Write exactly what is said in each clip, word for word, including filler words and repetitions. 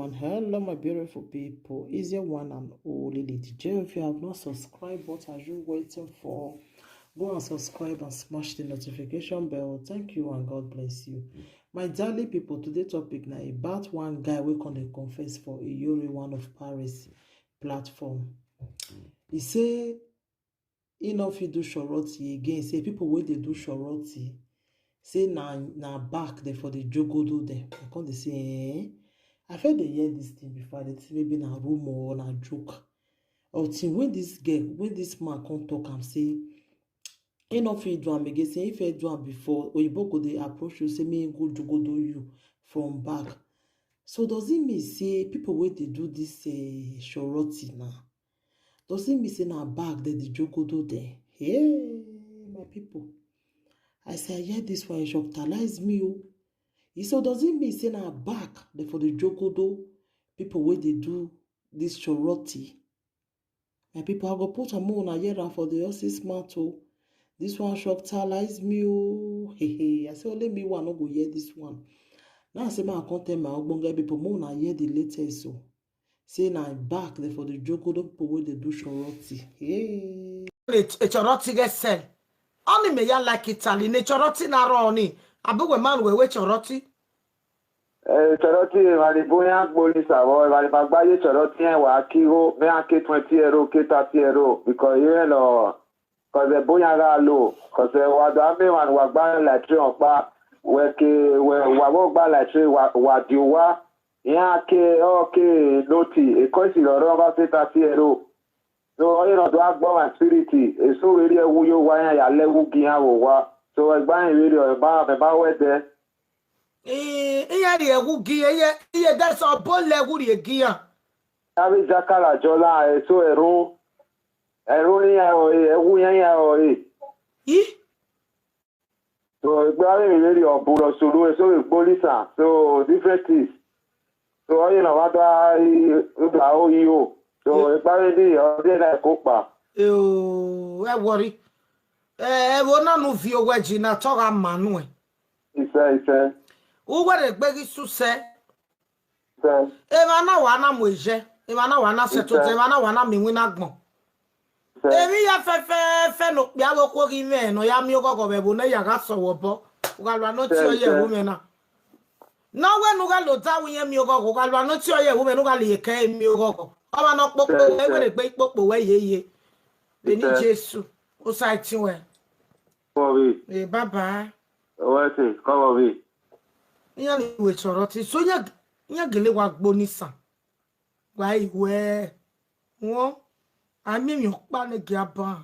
And hello, my beautiful people. Is your one and only Lady J. If you have not subscribed, what are you waiting for? Go and subscribe and smash the notification bell. Thank you and God bless you. My darling people, today topic na about one guy wey come dey confess for Iyore, one of Paris platform. He say he no fit do shoroti again. Say people wey dey do shoroti, say na, na back dem for the jogodo dem. I come dey say, eh? I first dey hear this thing before. I dey think maybe na rumor or na joke. Until when this girl, when this man come talk am say he no fit do am again, say he fit do am before, oyibo go dey approach you, say make he go jogodo you from back. So does it mean say people wey dey do this, eh, shoroti now, does it mean say na back dem dey jogodo dem? Hey, my people. I say, I hear this one, e shocktalize me o. E so does it mean say na back dem for the jogodo people wey dey do this shoroti? My people, I go put am, una hear am for the horse's mouth o. This one shocktalize me o. Hey, hey, I say only me one no go hear this one. Now I say, make I come tell my ogbonge people, make una hear the latest o. Say na back dem for the jogodo people wey dey do shoroti. Hey. Echoroti get sell. Oni me ya like Italy. Ne choroti na roni. Abu we man we we choroti. Eh, choroti, vali bunya gboli savo, vali bagbaye choroti en wa kiho, me anke twenty euro, ke thirty euro, because you know, cause the bunya ga low, cause the wa do ame wan wa gba like three on pa, we ke, we, wa wo gba like three, wa, wa di wa, ya ke, okay, noti, e koisi lo ro ga se thirty euro. So, you know, do I go my spirit, e so really a wuyo wa ya, ya le wu gi ya wo wa. So, e gba en really, e ba, e ba we de. Eh, iye ri ewu gi, iye, iye that's a bo le wu ri egi ya. Abi jakala jola, e so e ro. E ro ni ya o, e, e wu ya ya o, e. Yi? So, e gba mi really o buro sulu, e so e gboli sa. So, different things. So, you know, what I, I, I owe you. So, e gba mi di, o di na ko pa. Eh, oh, e worry. Eh, e wo na nu vi owe ji na to ga manu e. Ise, ise. Uwe re gbe gi su se. Ise. E ma na wa na mu eje. E ma na wa na se to Ise. Te, e ma na wa na mi wi na gbon. Ise. Emi ya fe, fe, fe no pe awo ko gi me no ya mi ogogo be bo na ya ga so wo bo. Uga lo ano ti Ise, oye ise. Wu me na. Na we nu ga lo da wi ye mi ogogo, uga lo ano ti oye wu me nu ga le ke mi ogogo. O ma no popo Ise, we ise. We re gbe popo we ye ye. Be ni Ise. Jesu. O sa ti we. Kobe. Eh, bye bye. Wete, come on, be. Iya ni we choroti. So ya, ya gele wa gbo ni sa. Wa iwe. Won. Ami mi o pa ni gi aba.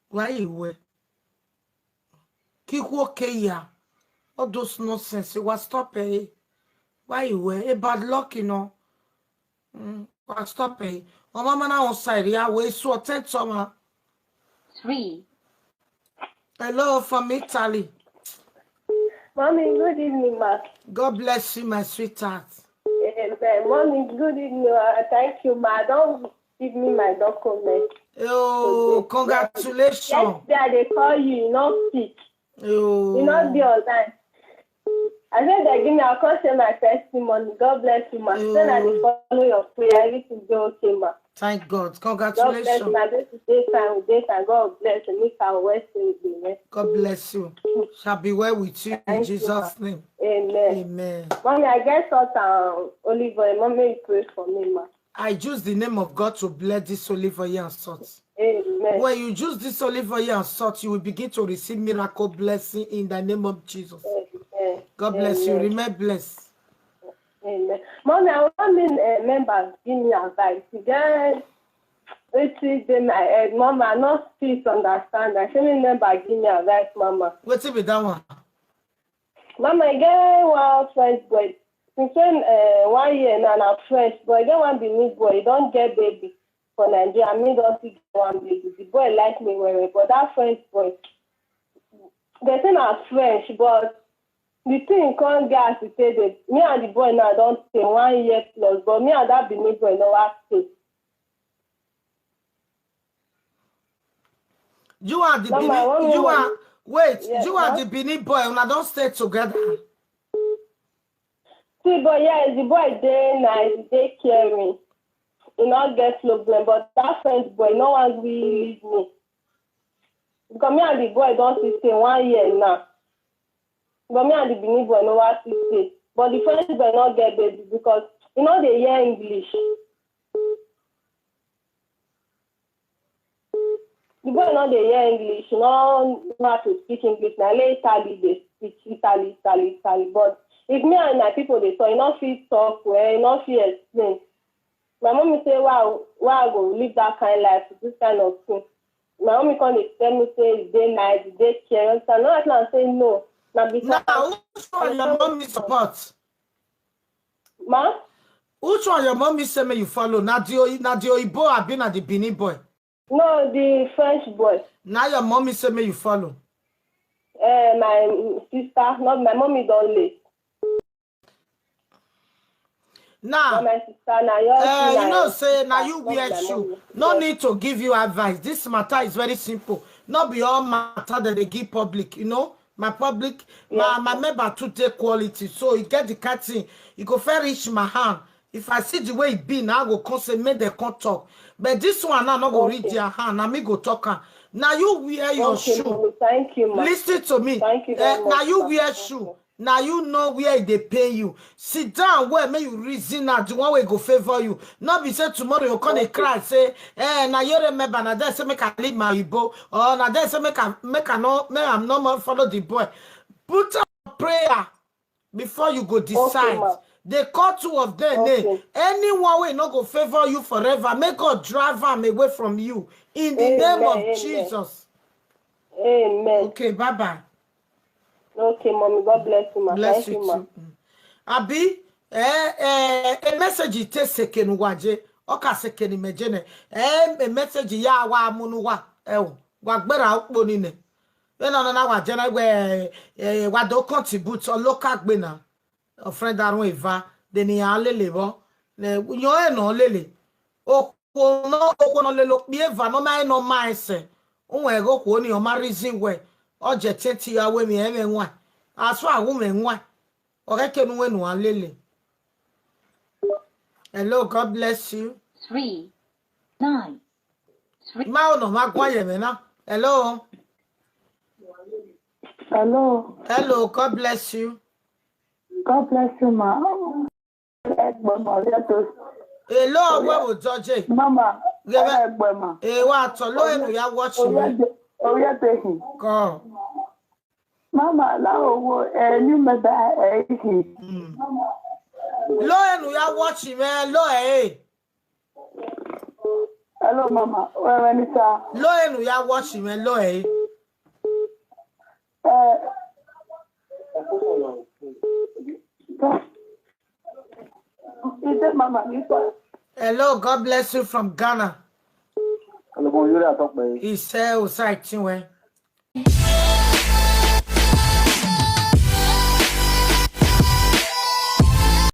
Wa iwe. Kiku oke ya. All those nonsense. Wa stop e. Wa iwe. E bad luck, you know. Mm, wa stop e. O mama na on side ya we so ten soma. Three. Hello from Italy. Mommy, good evening, ma. God bless you, my sweetheart. Amen. Mommy, good evening. Uh, thank you, ma. Don't give me my document. Oh, congratulations. Yesterday I dey call you, you no pick. Oh. You no be online. I said they give me, I'll come say my testimony. God bless you, ma. Say na dey follow your prayer, everything dey okay, ma. Thank God. God bless you, Congratulations. Ma. This is day time, day time. God bless you. Make our West Day, amen. God bless you. Shall be well with you in Thank you, ma. Jesus' name. Amen. Amen. Mommy, I get salt and olive oil. Mommy, you pray for me, ma. I use the name of God to bless this olive oil and salt. Amen. When you use this olive oil and salt, you will begin to receive miracle blessing in the name of Jesus. Amen. God bless you. Amen. Remain blessed. Amen. Mommy, I want me, uh, members give me advice. Then, wetin dey my head, Mama, I no fit understand. I say me member give me advice, Mama. Wetin be that one? Mama, I get one French boy. Since when, uh, one year now, na French boy. I get one Benin boy. He don get baby for Nigeria. Me don still get one baby. The boy like me well well, but that French boy, they say na French, but the thing come get as e take dey. Me and the boy now don stay one year plus, but me and that Benin boy never stay. You and the Mama, Benin, one you woman. Are, wait, yes, you and the Benin boy, una don stay together. See, but yes, the boy dey nice, he dey caring. He no get problem, but that French boy no wan gree leave me. Because me and the boy don still stay one year now. But me and the Benin boy no wan still stay. But the French boy no get baby because he no dey hear English. The boy no dey hear English, he no know how to speak English. Na only Italy dey speak, Italy, Italy, Italy. But if me and my people dey talk, he no fit talk well, he no fit explain. My mommy say, why, why I go live that kind life with this kind of thing? My mommy come dey tell me say e dey nice, e dey care. You understand? No, I say no. Na because Now, which one your mommy support? Ma? Which one your mommy say make you follow? Na the Oyi-, na the Oyibo abi na the Benin boy? No, the French boy. Now your mommy say make you follow. Eh, my sister, not my mommy don late. Now, But my sister, na your uh, you know, say now you wear shoe. No need to give you advice. This matter is very simple. Not be all matter that they give public. You know, my public, my, Yes, my ma'am. member too take quality. So you get the cutting. You go fair reach my hand. If I see the way it be, now I go come say make they come talk. But this one now not go reach Okay. their hand. Now me go talk am. Now you wear your Okay, shoe. Mommy, thank you, ma. Listen to me. Thank you very Eh, much, now you ma. wear Thank shoe. you. Now you know where they pay you. Sit down where may you reason now. The one way go favor you. Not be said tomorrow you come and Okay. cry say, eh, now you remember now they say make I leave my Igbo, or now they say make I make I no make I'm no more follow the boy. Put up prayer before you go Okay, decide. ma. They call two of them. Eh? Okay. Anyone way no go favor you forever. May God drive them away from you in the name Amen, of amen. Jesus. Amen. Okay, bye bye. Okay, mommy. God bless you, ma. Bless Thank you, you ma. too. Mm. Abi, eh, eh, a message it takes second waje. Oka second imagine. Eh, a message ya wa munuwa. Eh, wa gbera ukpo nine. We no na wa jena we, eh, wa do contribute o local gbena. O friend arun eva. Then ya lele bo. Ne, yo e no lele. Okwo no, okwo no lelo kpi eva no ma e no ma ese. Unwe go kwo ni o ma reason we. O je teti ya we mi e me nwa. Aso awu me nwa. O ke kenu we nu alele. Hello, God bless you. Three, nine, three. Ma o no ma gwa ye me na. Hello. Hello. Hello, God bless you. God bless you, ma. Hello, where would George? Mama. Gebe. Egbema. Eh, what? Lo enu ya watch me. Oya de, oya de. Go. Mama, la owo, eh, you me da, eh, hi. Mm. Lo enu ya watch me, lo, eh. Hello, Mama. Where, where, Nita? Lo enu ya watch me, lo, eh. Eh. Is it Mama Nita? Hello, God bless you from Ghana. Hello, mo yọrọ àtọpẹ. Iṣẹ́ òsà ìtìwẹ́.